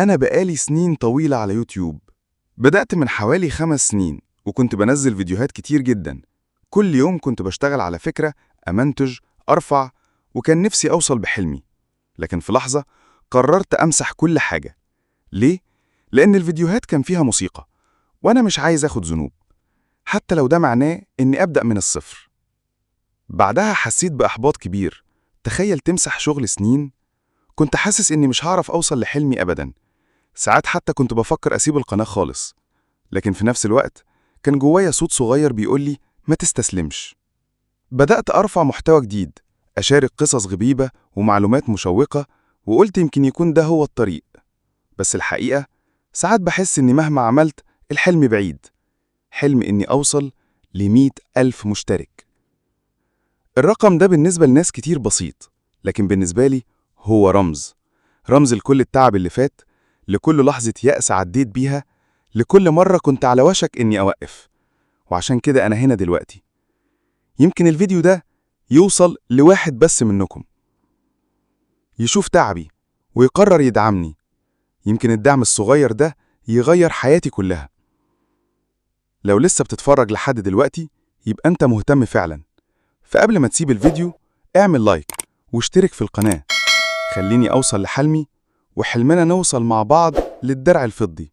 أنا بقالي سنين طويلة على يوتيوب. بدأت من حوالي 5 سنين، وكنت بنزل فيديوهات كتير جدا. كل يوم كنت بشتغل على فكرة، أمنتج، أرفع، وكان نفسي أوصل بحلمي. لكن في لحظة قررت أمسح كل حاجة. ليه؟ لأن الفيديوهات كان فيها موسيقى، وأنا مش عايز أخد ذنوب، حتى لو ده معناه إني أبدأ من الصفر. بعدها حسيت بإحباط كبير. تخيل تمسح شغل سنين. كنت حاسس إني مش هعرف أوصل لحلمي أبداً. ساعات حتى كنت بفكر أسيب القناة خالص. لكن في نفس الوقت كان جوايا صوت صغير بيقولي ما تستسلمش. بدأت أرفع محتوى جديد، أشارك قصص غريبة ومعلومات مشوقة، وقلت يمكن يكون ده هو الطريق. بس الحقيقة ساعات بحس إني مهما عملت الحلم بعيد. حلم إني أوصل ل100,000 مشترك. الرقم ده بالنسبة لناس كتير بسيط، لكن بالنسبة لي هو رمز. رمز لكل التعب اللي فات، لكل لحظة يأس عديت بيها، لكل مرة كنت على وشك إني أوقف. وعشان كده أنا هنا دلوقتي. يمكن الفيديو ده يوصل لواحد بس منكم، يشوف تعبي ويقرر يدعمني. يمكن الدعم الصغير ده يغير حياتي كلها. لو لسه بتتفرج لحد دلوقتي يبقى أنت مهتم فعلا. فقبل ما تسيب الفيديو اعمل like واشترك في القناة. خليني أوصل لحلمي، وحلمنا نوصل مع بعض للدرع الفضي.